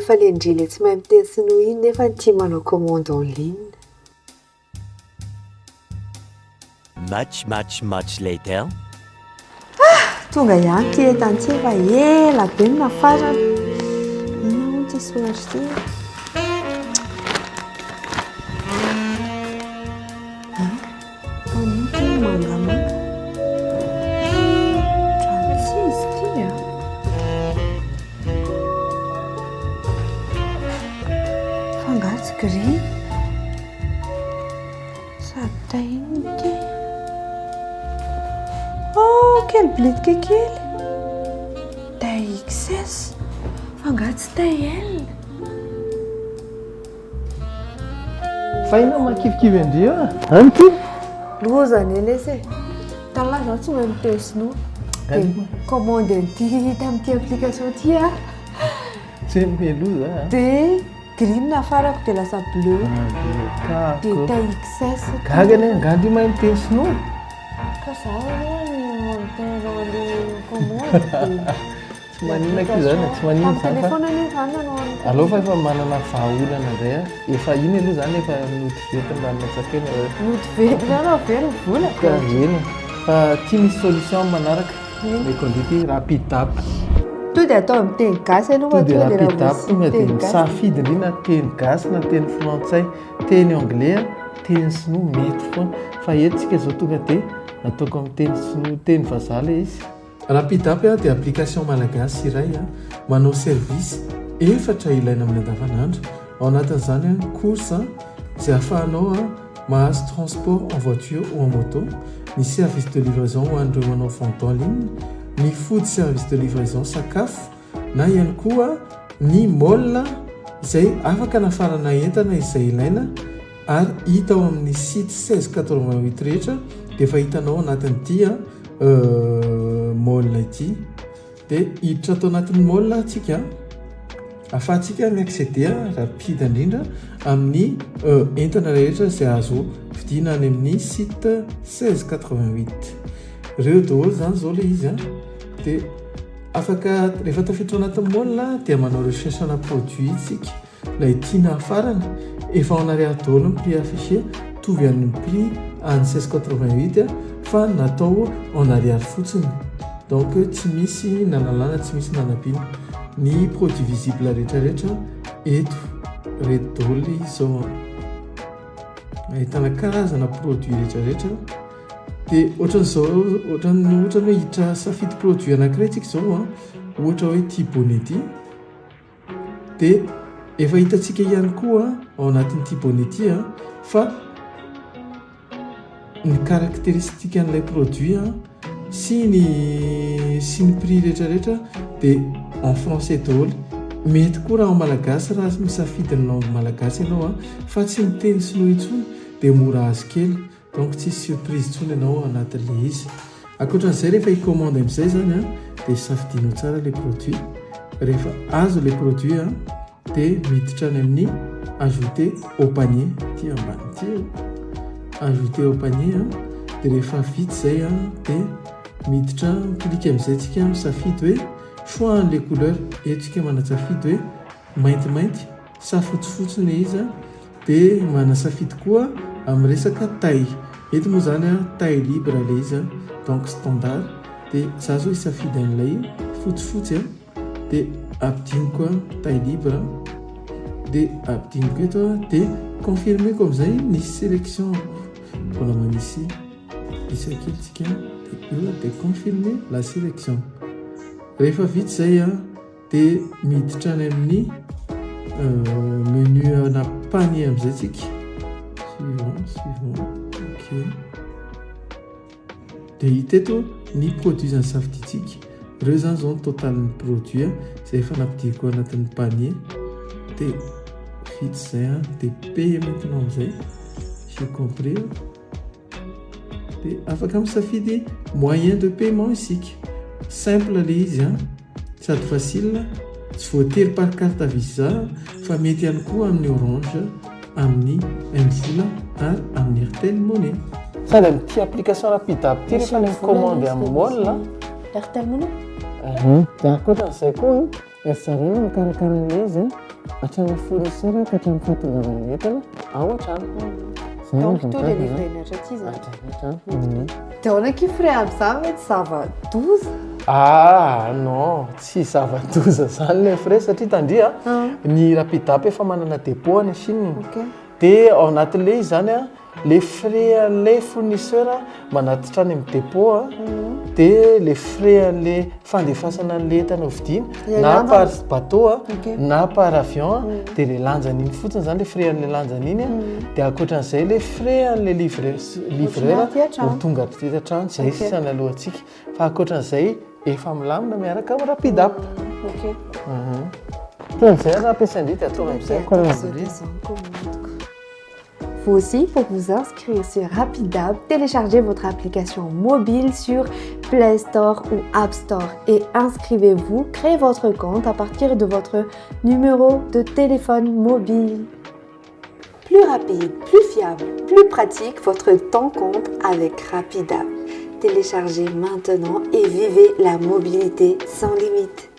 Rehefa le ndry le tsy mahay miteny sinoa iny nefa tia manao commande en ligne. Much much much later. Ah! Tonga ihany ity entana ity efa ela be no nafarana. Inona moa ity soratra ity? Ah, maninona ity mangamanga? Ohatran'ny tsy izy ity ah. Fa angaha tsy gris? Sady tahinina ity. Oh, kely bilitika kely. Taille XS. Fa angaha tsy taille L? Fa inona mahakivikivy an-dry eo a? Any ty? Loza anie lesy e. Taloha zaho tsy mahay miteny sinoa. Dia commande an'ity tamin'ity application ity aho. Tsy miloza a. Dia Green nafarako dia lasa bleu. Dia taille XS. Gaga anie, angaha ndry mahay miteny sinoa? Ka za aloha ny miteny an'le commande dia. Tsy maninona akia zany e, tsy maninona zany fa. Tamin'ny téléphone anie zany nanao an'io. Aleo fa efa manana vahaolana indray aho. Efa iny aloha zany efa nody ventina rano matsakena. Nody ventina anao ve ny vola? Ka eny e. Fa ty misy solution amin'ny manaraka. Le conduite ity rapide app. To dia atao amin'ny teny gasy aloha fa to dia rapide app tonga dia misafidy indri na teny gasy na teny frantsay, teny anglais, teny sinoa mety foana. Fa eto tsika zao tonga dia ataoko amin'ny teny sinoa, teny vazaha le izy. Rapide app dia application malagasy iray manao service efatra ilaina amin'ny andavanandro. Ao anatin'izany ny course izay ahafahanao mahazo transport en voiture ou en moto, ny service de livraison ho an'ireo manao vente en ligne, ny food service de livraison sakafo na ihany koa ny mall izay afaka anafarana entana izay ilaina ary hita ao amin'ny site 1688 rehetra dia efa hitanao anatin'ity mall ity. Dia hiditra ato anatin'ny mall tsika ahafahantsika mi-acceder rapide indrindra amin'ny entana rehetra izay azo vidiana any amin'ny site 1688. Ireo daholo izany izao ilay izy an. Dia afaka rehefa tafiditra ao anatin'ny mall dia manao recherche ana produit tsika. Ilay tiana hafarana, efa en arrière daholo ny prix affiché, mitovy amin'ny prix any 16 88 fa natao en arrière fotsiny, donc tsy misy nanalana tsy misy nanampiana. Ny produit visible rehetra rehetra eto, ireto daholo ilay izy izao an. Ahitana karazana produit rehetra rehetra. Dia ohatran'izao, ohatran'ny ohatra hoe hiditra safidy produit anankiray tsika izao an, ohatra hoe ity bonnet ity. Dia efa hitantsika ihany koa ao anatin'ity bonnet ity fa ny caractéristique an'ilay produit sy ny sy ny prix rehetrarehetra dia en français daholo. Mety koa raha en malagasy raha misafidy ny langue malagasy ianao fa tsy miteny sinoa intsony dia mora azo kely. Donc tsisy surprise intsony ianao ao anatin'ilay izy. Ankoatran'izay rehefa hi-commande amin'izay izany an, dia safidianao tsara ilay produit. Rehefa azo ilay produit an, dia miditra any amin'ny ajouter au panier, ity ambany ity eo. Ajouter au panier an, dia rehefa vita izay an, dia miditra mi-clique amin'izay tsika misafidy hoe choix an'ilay couleur. Eto tsika manatsafidy hoe maintimainty sa fotsifotsy ilay izy an. Dia manasafidy koa amin'ny resaka taille. Eto moa izany an, taille libre ilay izy an, donc standard. Dia za zao hisafidy an'ilay fotsifotsy an, dia ampidiniko an taille libre an, dia ampidiniko eto an, dia confirmer-ko amin'izay ny sélection-ko. Mbola manisy isa kely tsika, dia eo dia confirmer la sélection. Rehefa vita izay an, Dia miditra any amin'ny menu ana panier amin'izay tsika. Suivant, suivant, ok. Dia hita eto ny produit izany safidintsika. Ireo izany izao ny totalin'ny produit izay efa nampidiriko anatin'ny panier. Dia vita izay, dia payer maintenant amin'izay. J'ai compris. Dia afaka misafidy moyen de paiement isika. Simple ilay izy an, sady facile, tsy voatery par carte visa fa mety ihany koa amin'ny orange, amin'ny mvola ary amin'ny airtel money. Sady amin'ity application rapide app ity rehefa any mi-commande amin'ny mall. Airtel money? Dia ankoatran'izay koa, ry zareo no mikarakara an'ilay izy hatramin'ny fournisseur ka hatramin'ny fahatongavan'ny entana ao an-trano. Zay no Donc to dia avantage. livrena hatraty zany. Hatrany hatrany. Dia ahoana akia frais amin'izany ve tsy zava-doza? Ah non, tsy zava-doza zany le frais satria tandria ny Rapidap efa manana dépôt any Chine. Dia ao anatin'le izy zany a, le frais an'le fournisseur manatitra any amin'ny dépôt a, dia le frais an'le fandefasana an'le entana hovidiana Le na lanjany. par bateau a, na par avion a, dia le lanjany iny fotsiny zany, le frais an'le lanjany iny a, dia ankoatran'izay le frais an'le livreur aty an-trano. ho tonga aty an-trano, zay sisa ny alohantsika, fa ankoatran'izay efa milamina miaraka amin'ny Rapidap. Tian'izay raha ampiasain-dry dia atao amin'izay commande. Vous aussi, pour vous inscrire sur Rapidap, téléchargez votre application mobile sur Play Store ou App Store et inscrivez-vous, créez votre compte à partir de votre numéro de téléphone mobile. Plus rapide, plus fiable, plus pratique, votre temps compte avec Rapidap. Téléchargez maintenant et vivez la mobilité sans limite.